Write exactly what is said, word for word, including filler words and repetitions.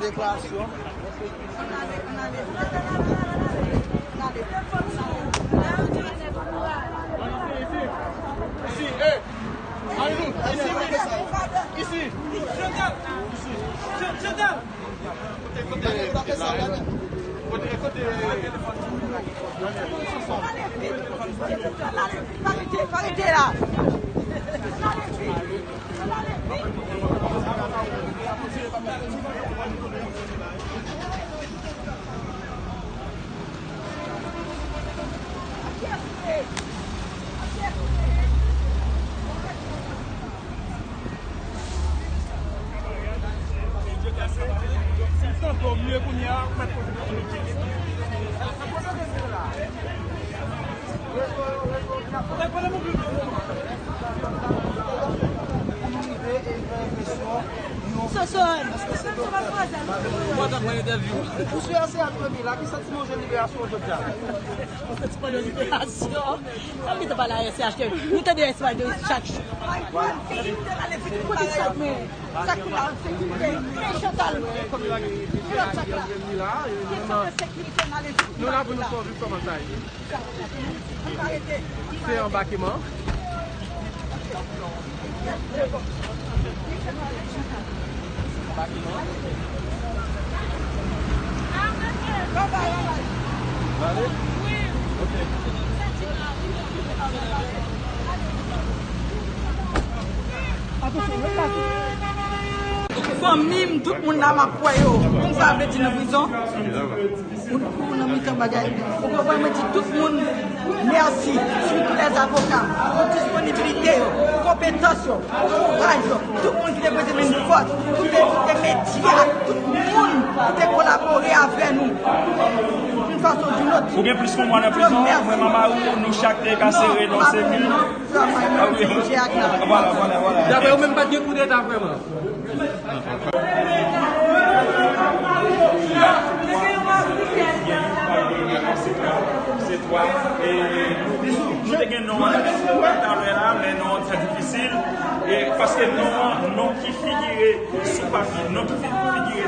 Deklarasyon. Ici, eh, Marilou, ici, oui. Ici. Ici. Kote, kote, kote, kote, Pa rete, pa rete la. Soson. Mwen t ap pran entèvyou. Ou sou R C H Premye la, ki santiman w jwenn liberasyon jodi a? Yon santiman de liberasyon. Sa m gentan pale a R C H ke nou tande espadyo chak jou. Kote sa k men? Sa k la sekirite? Men Chantal, men lòt sa k la. Kesyon de sekirite nan lejou. Nou la pou nou fè w viv kòman sa ye. Se anbakeman. Fanmi m, tout moun la m ap wè yo. Moun sa vle di nan prizon. Moun kou nan mitan bagay. Ou konprann, mwen di tout moun mèsi, sitou lèzavoka, pou disponibilite yo, pou konpetans yo, pou kouraj yo, tout moun ki te pote men fòs, tout te, tout te medya, tout moun ki te kolabore avè nou, d'une façon ou d'une autre. Ou gen plis ke yon mwa nan prizon, mwen, manman ou, nou chak te ka sere nan semi. Ah oui. Voilà, voilà, voilà. Daprè ou menm, pa t gen koudeta vrèman. Se twa. E nou te gen non an talè la, men non an trè difisil. E paske non an, non ki figire sou papye, non ki figire